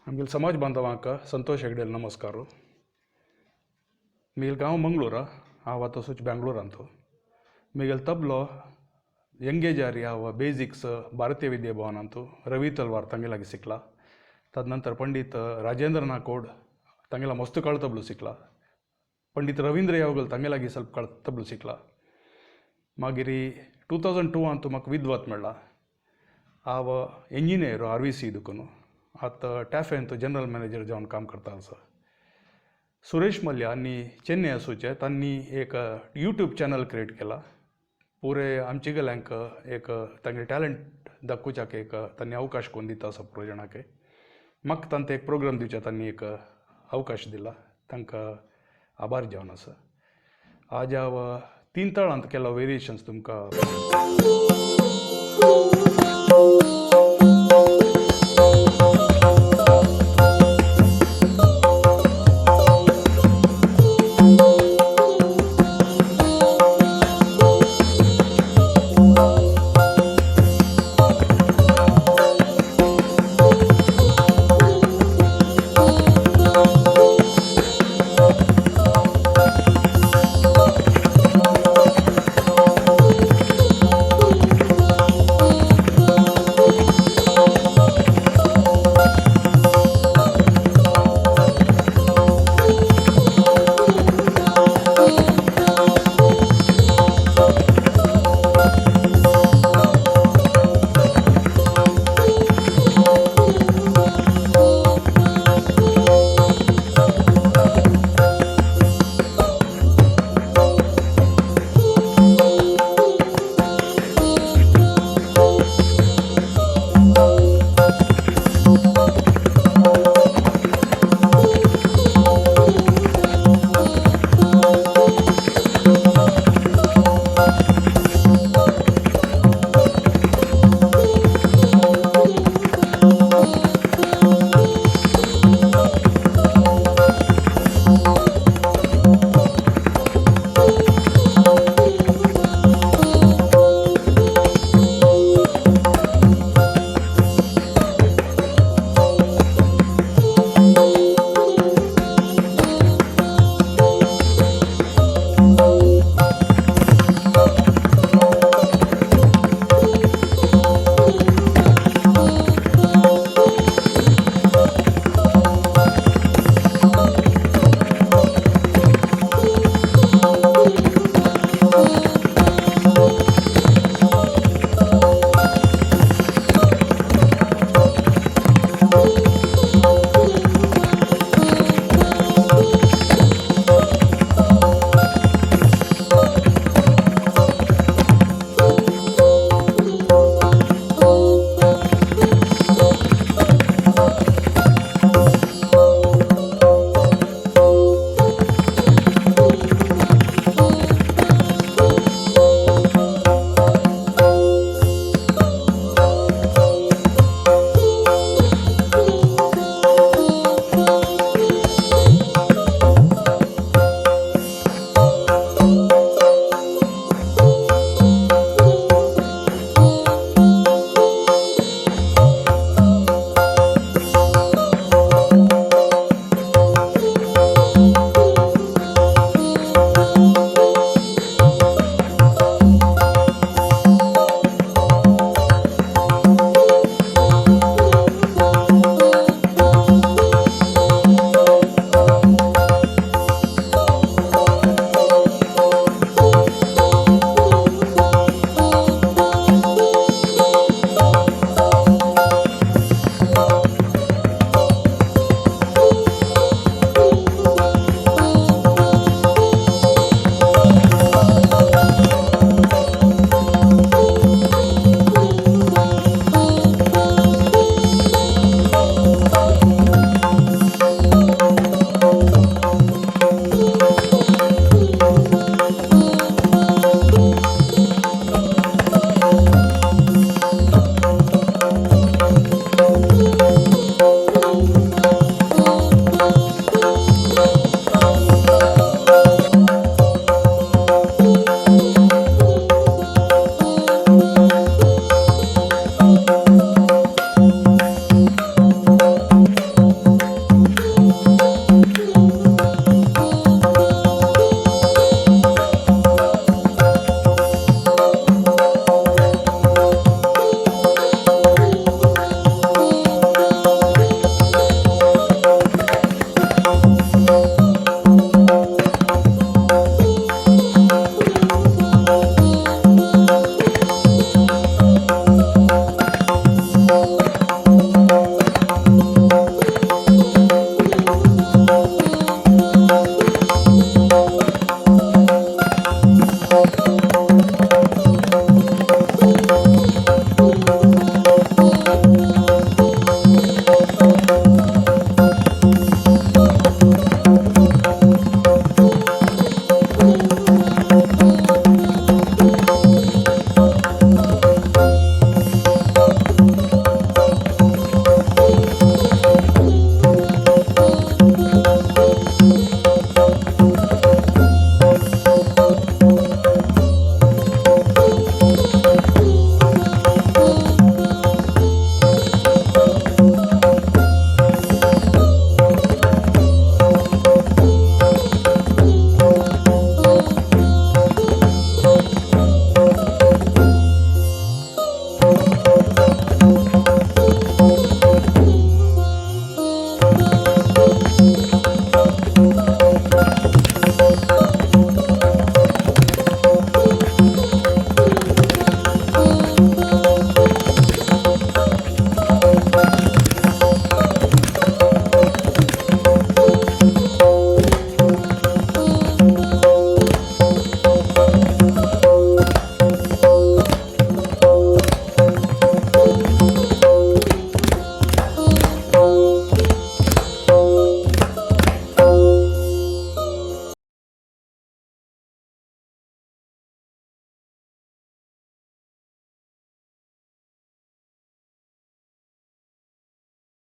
आमगेले समाज बांधवांक संतोष हेगडेल नमस्कार. म्हगेलें गांव मंगळूर. हांव आतां वचून बेंगलोरांत. म्हगेलो तबलो यंगेजार हांव बेजिक्स भारतीय विद्या भवनांत रवी तलवार तांगे लागीं शिकला. तद नंतर पंडीत राजेंद्र नाकोड तांगेला मस्त काळ तबलो शिकला. पंडीत रविंद्र यावगल तांगे लागीं ಸ್ವಲ್ಪ काळ तबलो शिकला. मागीर 2002आंत म्हाका विद्वत मेळ्ळा. हांव इंजिनियर आर व्ही सी देखून आतां टॅफेंत जनरल मॅनेजर जावन काम करता आसा. सुरेश मल्ल्या आनी चेन्नय आसूचे तांणी एक यूट्यूब चॅनल क्रिएट केला. पुरे आमचे गल्यांक एक तांगे टॅलंट दाखोवच्याक एक तांणी अवकाश करून दिता आसा पुरो जाणांक. म्हाका तांकां एक प्रोग्राम दिवच्या तांणी एक अवकाश दिला, तांकां आभार जावन आसा. आज हांव तीन तळांत केला वेरिएशन्स तुमकां.